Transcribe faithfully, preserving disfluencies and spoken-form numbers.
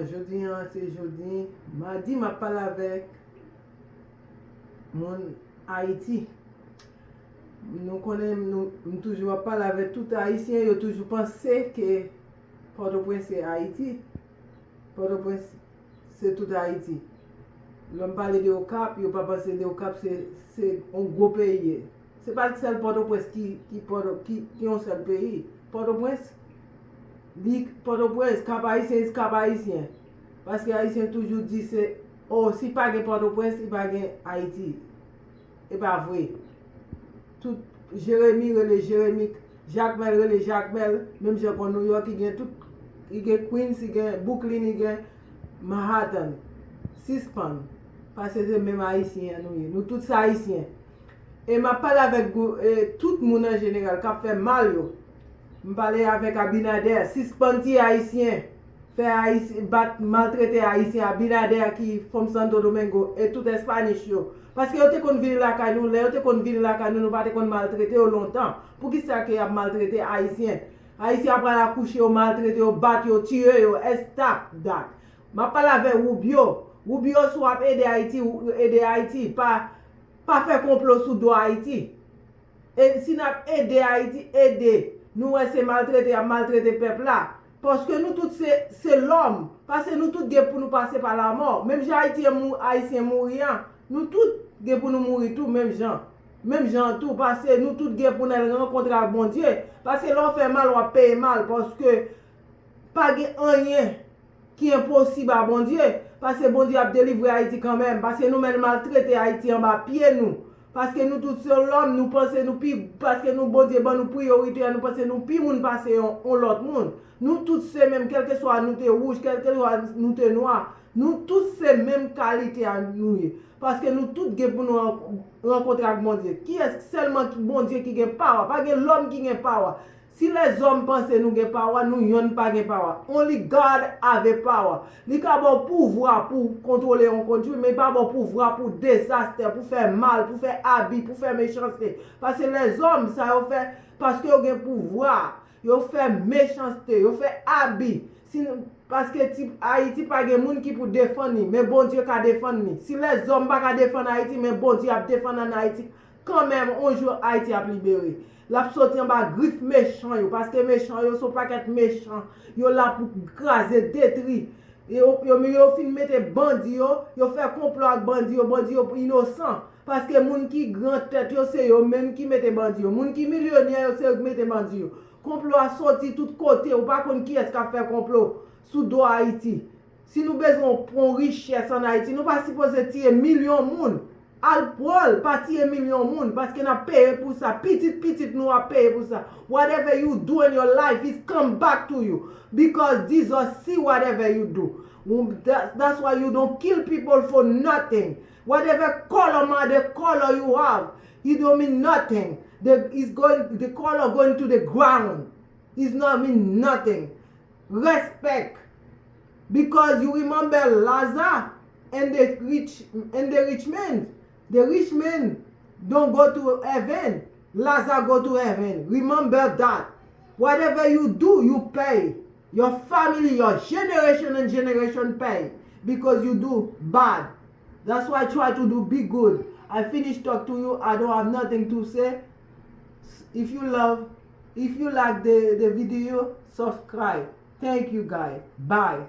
Jodi an se jodi madi, m ap pale avèk moun Ayiti. Nou konnen, nou, m toujou ap pale avèk tout Ayisyen, yo toujou panse ke Pòtoprens se Ayiti. Pòtoprens se tout Ayiti. Lè m pale de Okap, yo pa panse de Okap se, se yon gwo peyi ye. Se pa sèl Pòtoprens ki, ki, Pòto, ki, ki yon sèl peyi. Pòtoprens, li, Pòtoprens, Kap Ayisyen is Kap Ayisyen. Paske Ayisyen toujou di se, oh, si pa gen Pòtoprens, li pa gen Ayiti. E pa vre. Tout Jeremi rele Jeremi, Jakmèl rele Jakmèl, menm jan kon New York, li gen tout, li gen Queens, li gen Brooklyn, li gen Manhattan. Sispann. Paske se menm Ayisyen an nou ye. Nou tout se Ayisyen. E m ap pale avèk gou- e tout moun an jeneral k ap fè mal yo. M pale avèk Abinader, sispann tiye Ayisyen. Fè Ayisyen, bat, maltrete Ayisyen, Abinader ki from Santo Domingo, e tout Espanish yo. Paske yo te konn vini lakay nou, lè yo te konn vini lakay nou, nou pa te konn maltrete yo lontan. Poukisa ke y ap maltrete Ayisyen? Ayisyen ap pral akouche, yo maltrete yo, bat yo, tiye yo, stop that. M ap pale avèk Rubio. Rubio, si w ap ede Ayiti, ou ede Ayiti, pa, pa fè konplo sou do Ayiti. E si n ap ede Ayiti, ede. Nou wè se maltrete y ap maltrete pèp la. Paske nou tout se, se lòm. Paske nou tout gen pou nou pase pa lamò. Menm jan Ayiti mou, Ayisyen mouri an, nou tout gen pou nou mouri tou, menm jan. Menm jan tou, paske nou tout gen pou n al rankontre ak Bondye. Paske lè w fè mal, w ap peye mal. Paske pa gen anyen ki enposib a Bondye, paske Bondye ap delivre Ayiti kanmenm, paske nou menm maltrete Ayiti anba pye nou, paske nou tout se lòm, nou panse nou pi, paske nou Bondye ban nou priyorite a, nou panse nou pi moun pase yon, yon lòt moun. Nou tout se menm, kèlkeswa nou te wouj, kèlkeswa nou te nwa, nou tout se menm kalite a nou ye. Paske nou tout gen pou nou rank- rankontre ak Bondye. Kiyès sèlman ki Bondye ki gen pawa? Pa gen lòm ki gen pawa. Si lèzòm panse nou gen pawa, nou yonn pa gen pawa. Only God have a power. Li ka ba w pouvwa pou kontwole yon kontri, men li pa ba w pouvwa pou dezastè, pou fè mal, pou fè abi, pou fè mechanste. Paske lèzòm, sa yo fè, paske yo gen pouvwa, yo fè mechanste, yo fè abi. Si nou, paske ti, Ayiti pa gen moun ki pou defann li, men Bondye ka defann li. Si lèzòm pa ka defann Ayiti, men Bondye ap defann ann Ayiti. Kanmenm, on jou Ayiti ap libere. L ap soti anba grif mechan yo, paske mechan yo se yon pakèt mechan. Yo la pou kraze, detri. Yo, yo, yo fin mete bandi yo, yo fè konplo ak bandi yo, bandi yo inosan. Paske moun ki gran tèt yo, se yo menm ki mete bandi yo. Moun ki milyonè yo, se yo ki mete bandi yo. Konplo a soti tout kote, ou pa konn kiyès k ap fè konplo sou do Ayiti. Si nou bezwen pran richès ann Ayiti, nou pa sipoze tiye milyon moun. Al pran l, pa tiye milyon moun, paske n ap peye pou sa. Pitit pitit nou ap peye pou sa. Whatever you do in your life is come back to you, because Jesus see whatever you do. That's why you don't kill people for nothing. Whatever color, mother color you have, it don't mean nothing. The, it's going, the color going to the ground. It's not mean nothing. Respect. Because you remember Lazarus and the rich and the rich man. The rich man don't go to heaven. Lazarus go to heaven. Remember that. Whatever you do, you pay. Your family, your generation and generation pay because you do bad. That's why I try to do be good. I finish talk to you. I don't have nothing to say. If you love, if you like the, the video, subscribe. Thank you, guys. Bye.